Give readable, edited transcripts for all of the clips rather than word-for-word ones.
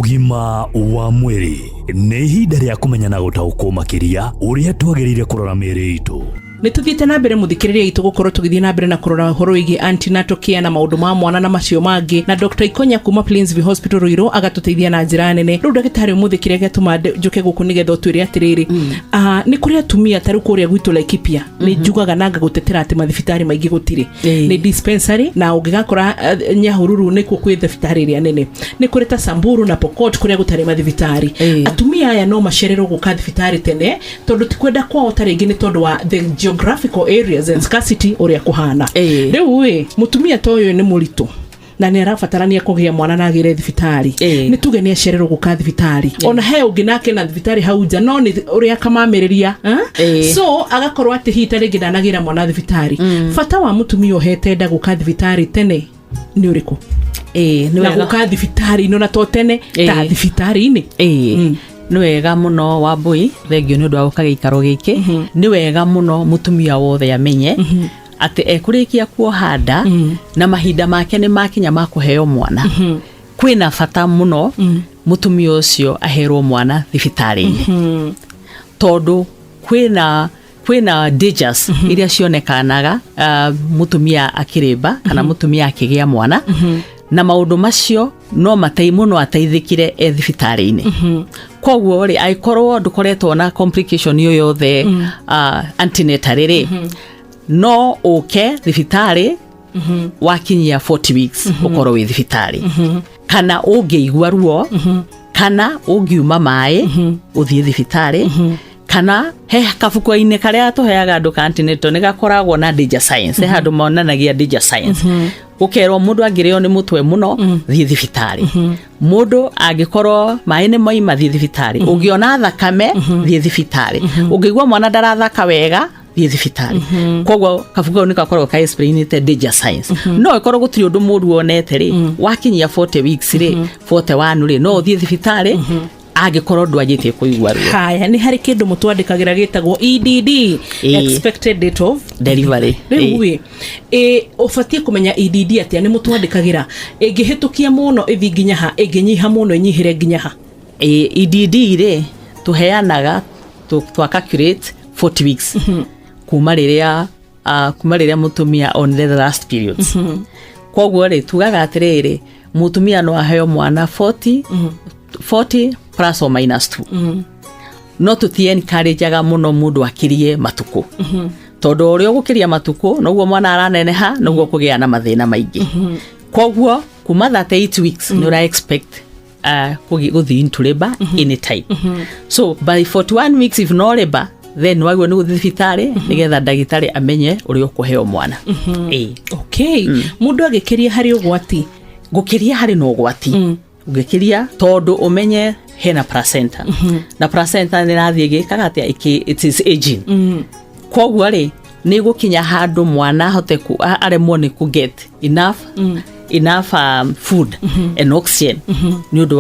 Ũgima wa mwĩrĩ nĩ ihinda rĩa kũmenya na gũtaũkwo makĩria ũrĩa twagĩrĩire kũrora mĩĩrĩ itũ. Nĩ tũthiĩte na mbere, mũthikĩrĩria itũ, gũkorwo tũgĩthiĩ na mbere na kũrora ũhoro wĩgiĩ antenatal care na maũndũ ma mwana na macio mangĩ, na Dr Ikonya kuma Plainsview Hospital Ruiru agatũteithia na njĩra nene. Rĩu ndagĩtarĩ, ũmũthĩ kĩrĩa gĩatũma njũke gũkũ nĩgetha ũtwĩre atĩrĩrĩ, nĩ kũrĩ atumia ta rĩu kũrĩa gwitũ Laikipia, nĩ njugaga na ngagũtetera atĩ mathibitarĩ maingĩ gũtirĩ, nĩ dispensary, na ũngĩgakora Nyahururu nĩkuo kwĩ thibitarĩ ĩrĩa nene. Nĩ kũrĩ ta Samburu na Pokot kũrĩa gũtarĩ mathibitarĩ. Atumia aya no macererwo gũka thibitarĩ tene tondũ ti kwenda kwao, ta rĩngĩ nĩ tondũ wa the geographical areas and scarcity ũrĩa kũhana. Rĩu ĩ mũtumia ta ũyũ nĩ mũritũ na nĩ arabatarania kũgĩa mwana na agĩre thibitarĩ, nĩ tuge nĩ acererwo gũka thibitarĩ, ona he ũngĩ nake na thibitarĩ hau nja, no nĩ ũrĩa akamamĩrĩria, eh? So agakorwo atĩ hihi ta rĩngĩ ndanagĩra mwana thibitarĩ. Bata wa mũtumia ũhete nda gũka thibitarĩ tene nĩ ũrĩkũ? Ĩĩ, nĩ Na wega. gũka thibitarĩ-inĩ ona to tene ta thibitarĩ-inĩ. Ĩĩ, nĩ wega mũno, Wambui, thengio nĩ ũndũ wa gũka gĩikaro gĩkĩ. Nĩ wega mũno mũtumia wothe amenye atĩ ekũrĩkia kuoha nda na mahinda make nĩ makinya ma kũheo mwana, kwĩna bata mũno mũtumia ũcio aherwo mwana thibitarĩ-inĩ, tondũ kwĩna dangers iria cionekanaga mũtumia akĩrĩmba kana mũtumia akĩgĩa mwana, na maũndũ macio no matei mũno ateithĩkire e thibitarĩ-inĩ. Koguo rĩ, angĩkorwo ndũkoretwo na complication yo yothe antenatal rĩ, no ũke thibitarĩ wakinyia 40 weeks, ũkorwo wĩ thibitarĩ, kana ũngĩigua ruo, kana ũngiuma maĩ, ũthiĩ thibitarĩ, kana he kabuku-inĩ karĩa tũheaga andũ ka antenatal nĩ gakoragwo na danger signs. He handũ monanagia danger signs, gũkerwo mũndũ angĩrĩo nĩ mũtwe mũno, thiĩ thibitarĩ; mũndũ angĩkorwo maĩ nĩ moima, thiĩ thibitarĩ; ũngĩona thakame, thiĩ thibitarĩ; ũngĩigua mwana ndarathaka wega, thiĩ thibitarĩ. Koguo kabuku kau nĩ gakoragwo ka explainĩte danger signs. No ĩkorwo gũtirĩ ũndũ mũru wonete rĩ, wakinyia 40 weeks rĩ, 41 rĩ, no ũthiĩ thibitarĩ angĩkorwo ndwanjĩtie kũigua ruo. Haya, nĩ harĩ kĩndũ mũtwandĩkagĩra gĩtagwo EDD, expected date of delivery. Rĩu ĩ ũbatiĩ kũmenya EDD atĩa? Nĩ mũtwandĩkagĩra ĩngĩhĩtũkia mũno ĩthi nginya ha, ĩngĩnyiha mũno ĩnyihĩre nginya ha? EDD rĩ, tũheanaga twa calculate 40 weeks kuma rĩrĩa mũtumia on the last periods. Koguo rĩ, tugaga atĩrĩrĩ, mũtumia no aheo mwana 40, 40 plus or minus 2, no tũti encourageaga mũno mũndũ akĩrie matukũ, tondũ ũrĩa ũgũkĩria matukũ noguo mwana araneneha, noguo kũgĩa na mathĩna maingĩ. Koguo kuma 38 weeks nĩ ũra expect gũthiĩ into labor anytime. So by 41 weeks, if no labor, then wagwo nĩ gũthiĩ thibitarĩ nĩgetha ndagĩtarĩ amenye ũrĩa ũkũheo mwana. Ĩĩ. Okay, mũndũ agĩkĩria harĩ ũgwati? Gũkĩria harĩ na ũgwati ũngĩkĩria, tondũ ũmenye hena placenta, na placenta nĩ ĩrathiĩ ĩgĩkaga atĩa? It is aging. Koguo rĩ, nĩ gũkinya handũ mwana ahote aremwo nĩ kũ get enough food and oxygen nĩ ũndũ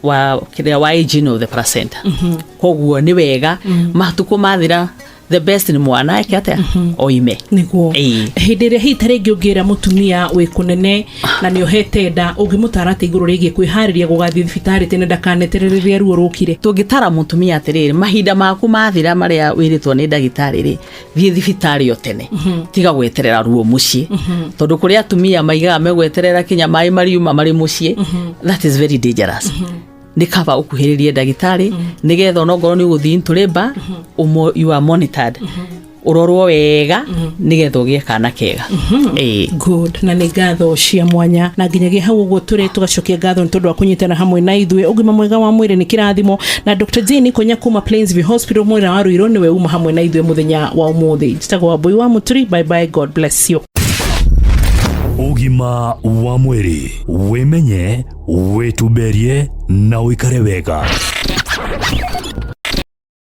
wa kĩrĩa wa aging of the placenta. Koguo nĩ wega matukũ mathira, the best nĩ mwana eke atĩa? Oime. Nĩguo. Ĩĩ. Hĩndĩ ĩrĩa hihi ta rĩngĩ ũngĩra mũtumia wĩ kũnene na nĩ ohete nda, ũngĩmũtara atĩ igũrũ rĩgiĩ kwĩharĩria gũgathiĩ thibitarĩ tene ndakaneterere rĩrĩa ruo rũkire? Tũngĩtara mũtumia atĩrĩrĩ, mahinda maku mathira marĩa wĩrĩtwo nĩ ndagĩtarĩ rĩ, thiĩ thibitarĩ o tene, tiga gweterera ruo mũciĩ, tondũ kũrĩ atumia maigaga megweterera kinya maĩ mariuma marĩ mũciĩ. That is very dangerous. Nĩ kaba ũkuhĩrĩrie ndagĩtarĩ nĩgetha onokorwo nĩ ũgũthiĩ into labor, you are monitored, ũrorwo wega nĩgetha ũgĩe kana kega. Ĩĩ. Good, na nĩ ngatho cia mwanya, na nginyagia hau ũguo tũrĩ tũgacokia ngatho nĩ tondũ wa kũnyitana hamwe na ithuĩ. Ũgima mwega wa mwĩrĩ nĩ kĩrathimo, na Dr Jane Ikonya kuma Plainsview Hospital mwena wa Ruiru nĩwe uma hamwe na ithuĩ mũthenya wa ũmũthĩ. Njĩtagwo Wambui wa Mũturi. Bye bye, God bless you. Ũgima wa mwĩrĩ: wĩmenye, wĩtumberie na ũikare wega.